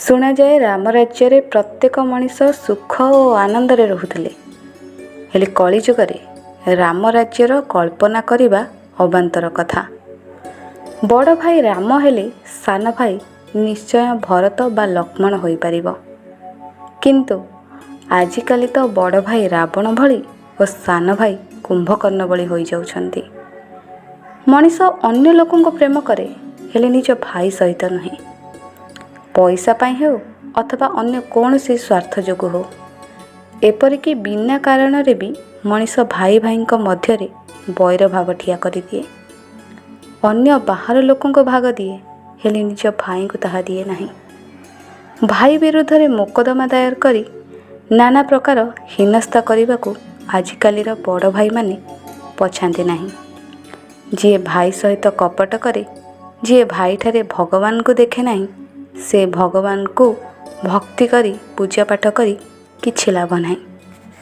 ଶୁଣାଯାଏ ରାମରାଜ୍ୟରେ ପ୍ରତ୍ୟେକ ମଣିଷ ସୁଖ ଓ ଆନନ୍ଦରେ ରହୁଥିଲେ। ହେଲେ କଳିଯୁଗରେ ରାମରାଜ୍ୟର କଳ୍ପନା କରିବା ଅବାନ୍ତର କଥା। ବଡ଼ ଭାଇ ରାମ ହେଲେ ସାନ ଭାଇ ନିଶ୍ଚୟ ଭରତ ବା ଲକ୍ଷ୍ମଣ ହୋଇପାରିବ, କିନ୍ତୁ ଆଜିକାଲି ତ ବଡ଼ ଭାଇ ରାବଣ ଭଳି ଓ ସାନ ଭାଇ କୁମ୍ଭକର୍ଣ୍ଣ ଭଳି ହୋଇଯାଉଛନ୍ତି। ମଣିଷ ଅନ୍ୟ ଲୋକଙ୍କୁ ପ୍ରେମ କରେ, ହେଲେ ନିଜ ଭାଇ ସହିତ ନୁହେଁ। ପଇସା ପାଇଁ ହେଉ ଅଥବା ଅନ୍ୟ କୌଣସି ସ୍ୱାର୍ଥ ଯୋଗୁଁ ହେଉ, ଏପରିକି ବିନା କାରଣରେ ବି ମଣିଷ ଭାଇ ଭାଇଙ୍କ ମଧ୍ୟରେ ବୈରଭାବ ଠିଆ କରିଦିଏ। ଅନ୍ୟ ବାହାର ଲୋକଙ୍କୁ ଭାଗ ଦିଏ, ହେଲେ ନିଜ ଭାଇଙ୍କୁ ତାହା ଦିଏ ନାହିଁ। ଭାଇ ବିରୁଦ୍ଧରେ ମୋକଦ୍ଦମା ଦାୟର କରି ନାନା ପ୍ରକାର ହୀନସ୍ତା କରିବାକୁ ଆଜିକାଲିର ବଡ଼ ଭାଇମାନେ ପଛାନ୍ତି ନାହିଁ। ଯିଏ ଭାଇ ସହିତ କପଟ କରେ, ଯିଏ ଭାଇଠାରେ ଭଗବାନଙ୍କୁ ଦେଖେ ନାହିଁ, ସେ ଭଗବାନଙ୍କୁ ଭକ୍ତି କରି ପୂଜାପାଠ କରି କିଛି ଲାଭ ନାହିଁ।